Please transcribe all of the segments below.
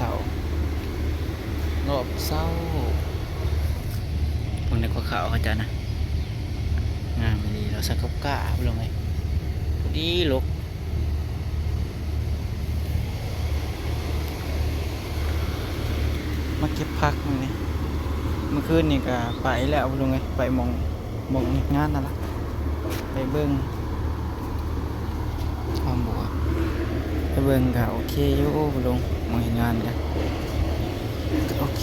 ເຊົ້າ ຮອບເຊົ້າ ເບິ່ງໃນຂົວເຂົ້າເຂົາເຈົ້ານະ ງາມອີ່ຫຼີ. ລາວໃສ່ກັບກ້າພີ່ນ້ອງເອີຍ ພໍດີລົກ. ມາເກັບຜັກມື້ນີ້ ມື້ຄືນນີ້ກະໄປແລ້ວພີ່ນ້ອງເອີຍ ໄປໝ່ອງ ໝ່ອງເຮັດງານຫັ້ນລະ ໄປເບິ່ງຄວາມບົວ ໄປເບິ່ງກະໂອເຄຢູ່ພີ່ນ້ອງ ໝ່ອງເຮັດງານກະ ກະໂອເຄ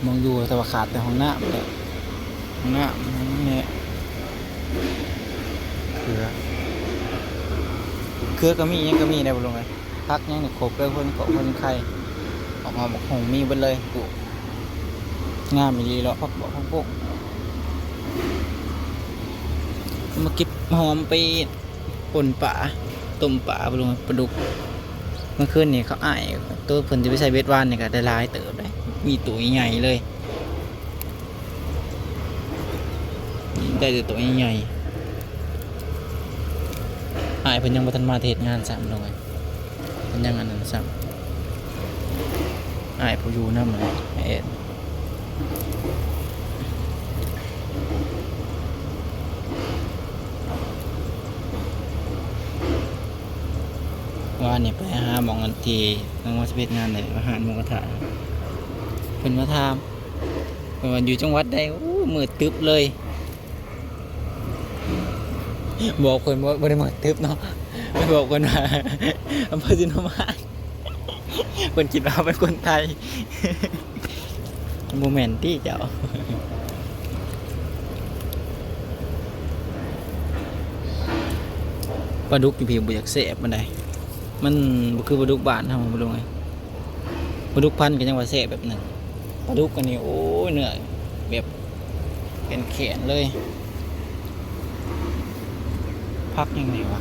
ໝ່ອງຢູ່ ແຕ່ວ່າຂາດແຕ່ຫ້ອງນ້ຳແຫຼະ ຫ້ອງນ້ຳແຫຼະ ເຄືອ ເຄືອກະມີ ຫຍັງກະມີໄດ໋ພີ່ນ້ອງເອີຍ. ຜັກຫຍັງນີ້ຄົບເລີຍ ເພິ່ນກໍເພິ່ນໄຂ່ ຜັກຫອມ ບັກຫຸ່ງ ມີເບິດເລີຍ ປູກ ງາມອີ່ຫຼີເນາະ ຜັກບວກ ຜັກບຸ້ງ. ມາເກັບຫອມໄປປົ່ນປາ ຕົ້ມປາ ປາດຸກ ປາດຸກ. ມື້ຄືນນີ້ເຂົາ ອ້າຍໂຕເພິ່ນຊິໄປໃສ່ເບັດວານນີ້ກໍໄດ້ຫຼາຍເຕີບເດ້ ມີໂຕໃຫຍ່ໆເລີຍ. ໄດ້ແຕ່ໂຕໃຫຍ່ໆ ອ້າຍເພິ່ນຍັງບໍ່ທັນມາແຕ່ເຮັດງານຊ້ຳນ້ອຍ ເພິ່ນຍັງອັນນັ້ນຊ້ຳ ອ້າຍຜູ້ຢູ່ນຳແຫຼະ ອ້າຍແອນ. ວານນີ້ໄປຫາໝ່ອງອັນທີ່ນ້ອງວ່າຊິເຮັດງານໄດ້ ຮ້ານໝູກະທະ ເພິ່ນມາຖາມ ເພິ່ນວ່າຢູ່ຈັງຫວັດໃດ ໂອ້ ມືດຕຶບເລີຍ. ບອກເພິ່ນບໍ່ ບໍ່ໄດ້ມືດຕຶບເນາະ ໄປບອກເພິ່ນວ່າ ອຳເພີຊິໂນມາດ ເພິ່ນຄິດວ່າເຮົາເປັນຄົນໄທ ບໍ່ແມ່ນຕິເຈົ້າ. ປາດຸກຢູ່ພີ້ບໍ່ຢາກແຊບປານໃດ ມັນບໍ່ຄືປາດຸກບ້ານເຮົາ ບໍ່ຮູ້ໄງ. ປາດຸກພັນກໍຍັງວ່າແຊບແບບໜຶ່ງ ປາດຸກອັນນີ້ ໂອ້ຍ ເນື້ອແບບແຂນໆເລີຍ. ຜັກຫຍັງແດ່ວະ?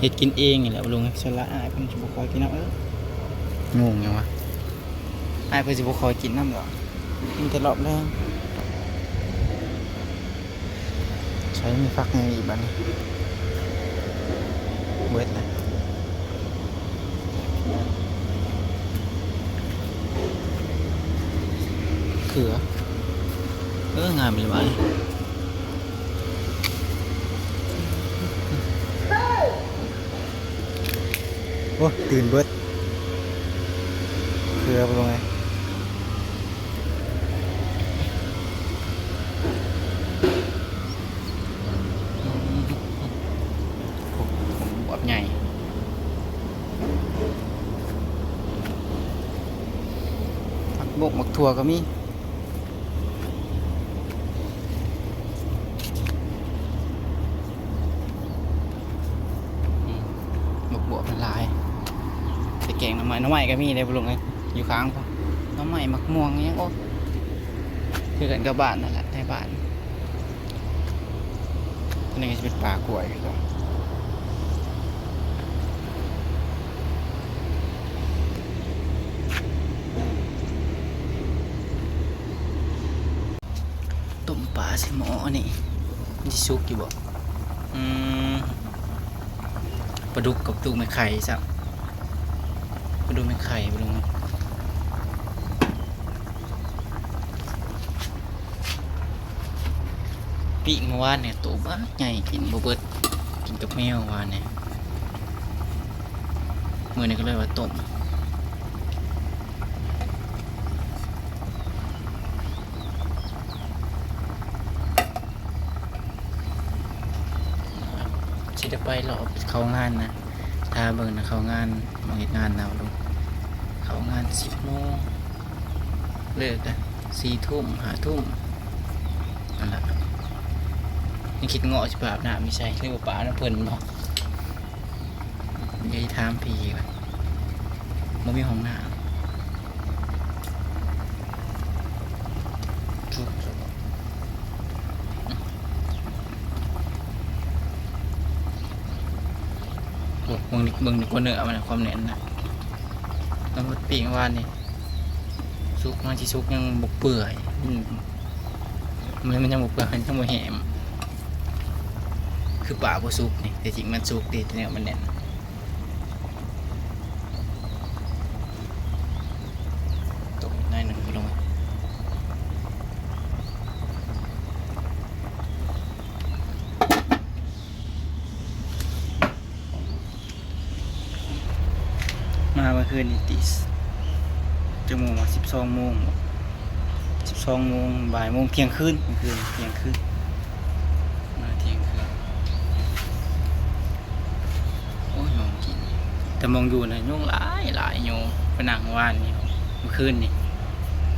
ເຮັດກິນເອງນີ້ແຫຼະລຸງ. ສ່ວນຫຼາຍອ້າຍເພິ່ນຊິບໍ່ຄ່ອຍກິນນຳ. ເອີ ງງຫຍັງວະ? ອ້າຍເພິ່ນຊິບໍ່ຄ່ອຍກິນນຳດອກ ກິນແຕ່ຮອບແລງ. ໃສ່ມີຜັກຫຍັງອີກບາດນີ້? ເບິດລະ. ເຂືອ ເອີ ງາມອີ່ຫຼີບາດນີ້. ໂອ້ ຕື່ນເບິດ ເຂືອບໍ່ລົງເລີຍ. ບວບໃຫຍ່ ຜັກບົກ ໝາກຖົ່ວກໍມີ. ອືມ ໝາກບວບມັນຫຼາຍ ໃສ່ແກງໜໍ່ໄມ້. ໜໍ່ໄມ້ກໍມີເດ້ ລຸງເອີຍ ຢູ່ຂ້າງພຸ້ນ. ໜໍ່ໄມ້ ໝາກມ່ວງ ອີ່ຫຍັງ ໂອ້ ຄືກັນກັບບ້ານນັ້ນແຫຼະ ໃນບ້ານ. ອັນນີ້ກໍຊິເປັນປ່າກ້ວຍຄືກັນ. ຕົ້ມປາໃສ່ໝໍ້ນີ້ ມັນຊິສຸກຢູ່ບໍ່? ອືມ ປາດຸກກັບຕຸກແມ່ໄຂ່ຊ້ຳ ປາດຸກແມ່ໄຂ່ ປາດຸກ. ປີ້ງມື້ວານນີ້ໂຕບັກໃຫຍ່ ກິນບໍ່ເບິດ ກິນກັບແມວວານນີ້. ມື້ນີ້ກໍເລີຍວ່າຕົ້ມ ຊິໄດ້ໄປລອບເຂົ້າງານນະ. ຖ້າເບິ່ງນະ ເຂົ້າງານ ໝ່ອງເຮັດງານເຮົາ ເຂົ້າງານສິບໂມງ ເລີກກະສີ່ທຸ່ມ ຫ້າທຸ່ມ ນັ້ນລະ. ຍັງຄິດເງາະຊິໄປອາບນ້ຳຢູ່ໃສ ຫຼືວ່າໄປອາບນ້ຳເພິ່ນບໍ? ໄດ້ຖາມພີ່ກ່ອນ ບໍ່ມີຫ້ອງນ້ຳ. ໂອ້ ເບິ່ງນີ້ ເບິ່ງນີ້ ກວ່າເນື້ອມັນ ຄວາມແໜ້ນນະ. ນ້ຳມັນປີ້ງວານນີ້ ສຸ ສຸກ ມັນຊິສຸກ ຍັງບໍ່ເປື່ອຍ ມັນ ມັນຍັງບໍ່ເປື່ອຍ ມັນຍັງບໍ່ແຫ້ງ ຄືປາບໍ່ສຸກນີ້ ແຕ່ຈິງມັນສຸກເດ້ ແຕ່ເນື້ອມັນແໜ້ນ. ຕົກອີກໜ້ອຍໜຶ່ງ ບໍ່ລົງ. ມາເມື່ອຄືນນີ້ຕິ ຈັກໂມງວະ ສິບສອງໂມງບໍ ສິບສອງໂມງ ບ່າຍໂມງ ທ່ຽງຄືນ ເມື່ອຄືນທ່ຽງຄືນ ມາທ່ຽງຄືນ. ໂອ້ຍ ຍຸງກິນ ແຕ່ມອງຢູ່ນະ ຍຸງຫຼາຍໆ ຍຸງ ໄປນັ່ງວານນີ້ ເມື່ອຄືນນີ້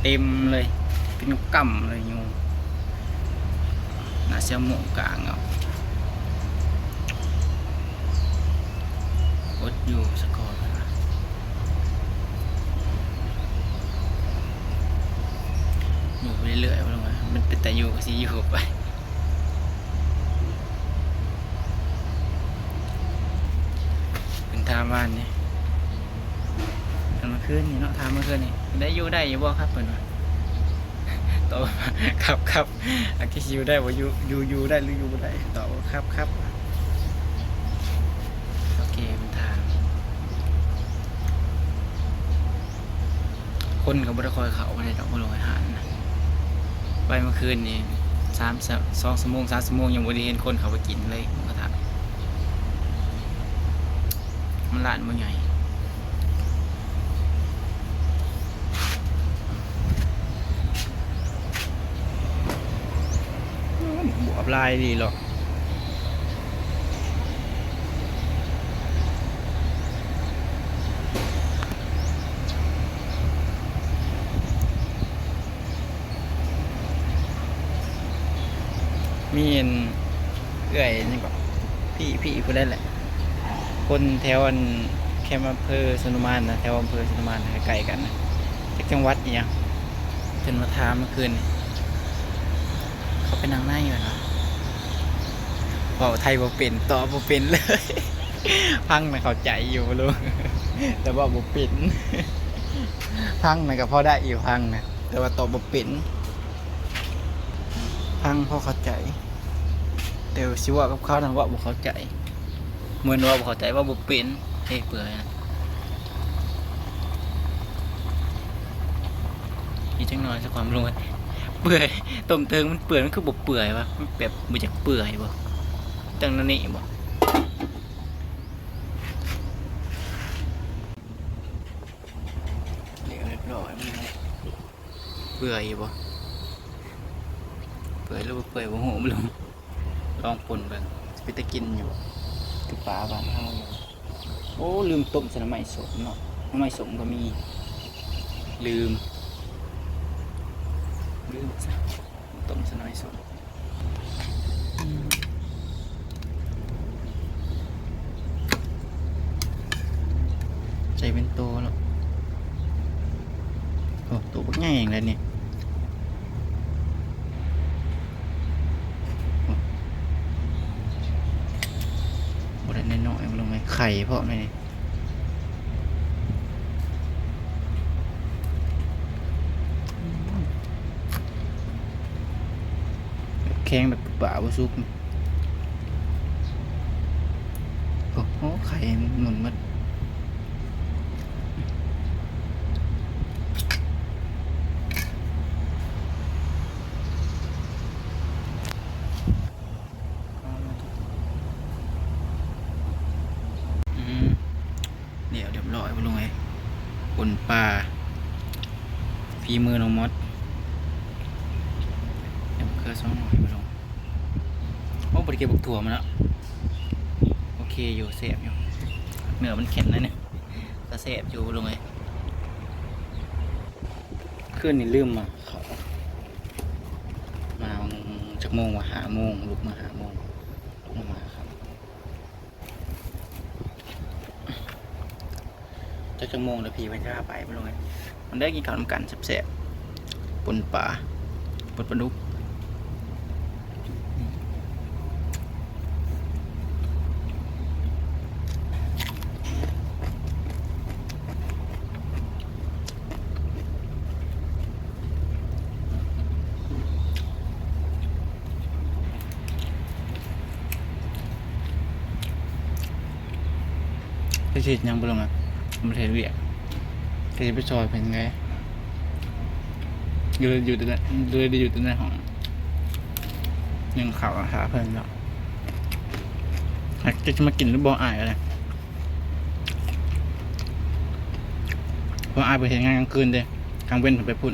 ເຕັມເລີຍ ເປັນກຳເລີຍຍຸງ ໜ້າຊິເອົາໂມງກາງເອົາ ອົດຢູ່ສະກ່ອນ ຢູ່ໄປເລື້ອຍໆ ວ່າມັນເປັນຕາຢູ່ ກໍຊິຢູ່ໄປ. ເພິ່ນຖາມວ່ານີ້ ອັນເມື່ອຄືນນີ້ເນາະ ຖາມເມື່ອຄືນນີ້ ໄດ້ຢູ່ໄດ້ຢູ່ບໍ່ຄັບ ເພິ່ນວ່າ ຕອບວ່າ ຄັບໆ ອາ ຄືຊິຢູ່ໄດ້ບໍ່ ຢູ່ ຢູ່ ຢູ່ໄດ້ຫຼືຢູ່ບໍ່ໄດ້ ຕອບວ່າ ຄັບໆ ໂອເຄ ເພິ່ນຖາມ. ຄົນກໍບໍ່ໄດ້ຄ່ອຍເຂົ້າປານໃດດອກ ໂຮງອາຫານນະ ໄປເມື່ອຄືນນີ້ ສາມ ສອງຊົ່ວໂມງ ສາມຊົ່ວໂມງ ຍັງບໍ່ໄດ້ເຫັນຄົນເຂົ້າໄປກິນເລີຍໝູກະທະ ມັນຮ້ານບໍ່ໃຫຍ່. ບວບຫຼາຍອີ່ຫຼີເນາະ. ມີອັນເອື້ອຍນີ້ບໍ ພີ່ ພີ່ຜູ້ໃດແຫຼະ ຄົນແຖວອັນແຄມອຳເພີຊະນຸມານນະ ແຖວອຳເພີຊະນຸມານ ໃກ້ໆກັນນະ ຈັກຈັງຫວັດອີ່ຫຍັງ ເພິ່ນມາຖາມເມື່ອຄືນນີ້ ເຂົ້າໄປນັ່ງໃນ ເພິ່ນວ່າ ເວົ້າໄທບໍ່ເປັນ ຕອບບໍ່ເປັນເລີຍ. ພັງນະເຂົ້າໃຈຢູ່ ແຕ່ເວົ້າບໍ່ເປັນ. ພັງນະກໍພໍໄດ້ຢູ່ ພັງນະ ແຕ່ວ່າຕອບບໍ່ເປັນ. ພັງພໍເຂົ້າໃຈ ແຕ່ຊິເວົ້າກັບເຂົານະ ເວົ້າບໍ່ເຂົ້າໃຈ. ເໝືອນເວົ້າບໍ່ເຂົ້າໃຈ ເວົ້າບໍ່ເປັນ. ເອີ ເປື່ອຍນະ ອີກຈັກໜ້ອຍສະກ່ອນ ເປື່ອຍ ຕົ້ມເທິງມັນເປື່ອຍ ມັນຄືບໍ່ເປື່ອຍວະ ມັນແບບບໍ່ຢາກເປື່ອຍບໍ ຈັ່ງນັ້ນນີ້ບໍ. ແລ້ວຮຽບຮ້ອຍ ເປື່ອຍຢູ່ບໍ່ ເປື່ອຍຫຼືບໍ່ເປື່ອຍບໍ່ຮູ້ ບໍ່ຮູ້ ລອງປົ່ນເບິ່ງ ຊິເປັນຕາກິນຢູ່ບໍ່ ຄືປາບ້ານເຮົາຢູ່. ໂອ້ ລືມຕົ້ມໃສ່ໜໍ່ໄມ້ສົ້ມເນາະ ໜໍ່ໄມ້ສົ້ມກໍມີ ລືມ ລືມຊະ ຕົ້ມໃສ່ໜໍ່ໄມ້ສົ້ມ. ໃສ່ເປັນໂຕເນາະ ໂອ້ ໂຕບັກໃຫຍ່ເລີຍນີ້ ໂອ້ ບໍ່ໄດ້ນ້ອຍໆ ເບິ່ງແມ່ນໄຂ່ພ້ອມນີ້. ແຂງແບບປາບໍ່ສຸກ. ໂອ້ໂຫ ໄຂ່ໜຸ່ມໝົດ. ອືມ ແລ້ວຮຽບຮ້ອຍ ພໍ່ລຸງເອີຍ ປົ່ນປາ ຝີມືນ້ອງມອດ ແລ້ວມະເຂືອສອງໜ່ວຍ ພໍ່ລຸງ. ໂອ້ ບໍ່ໄດ້ເກັບບັກຖົ່ວມາເນາະ. ໂອເຄຢູ່ ແຊບຢູ່ ເນື້ອມັນແຂງໜ້ອຍໜຶ່ງ ກໍແຊບຢູ່ ພໍ່ລຸງເອີຍ. ຄືນນີ້ລືມມາເຂົ້າ ມາຈັກໂມງວະ ຫ້າໂມງ ລຸກມາຫ້າໂມງ ລຸກມາ ຈັກ ຈັກໂມງແລ້ວ ພີ່ເພິ່ນຈະພາໄປ ບໍ່ຮູ້. ມັນໄດ້ກິນເຂົ້ານຳກັນແຊບໆ ປົ່ນປາ ປົ່ນປາດຸກ. ອື ເຮັດ ເຮັດຫຍັງບໍ່ລົງອ່ະ ບໍ່ໄດ້ເຮັດວຽກ ກໍຊິໄປຊ່ອຍເພິ່ນໄງ ຢູ່ ຢູ່ແຕ່ໃນ ຢູ່ແຕ່ໃນຫ້ອງ ໜຶ້ງເຂົ້າຖ້າເພິ່ນເນາະ ຈັກຊິມາກິນຫຼືບໍ່ ອ້າຍກໍໄດ້ ເພາະອ້າຍເພິ່ນເຮັດງານກາງຄືນເດ້ ກາງເວັນເພິ່ນໄປພຸ້ນ.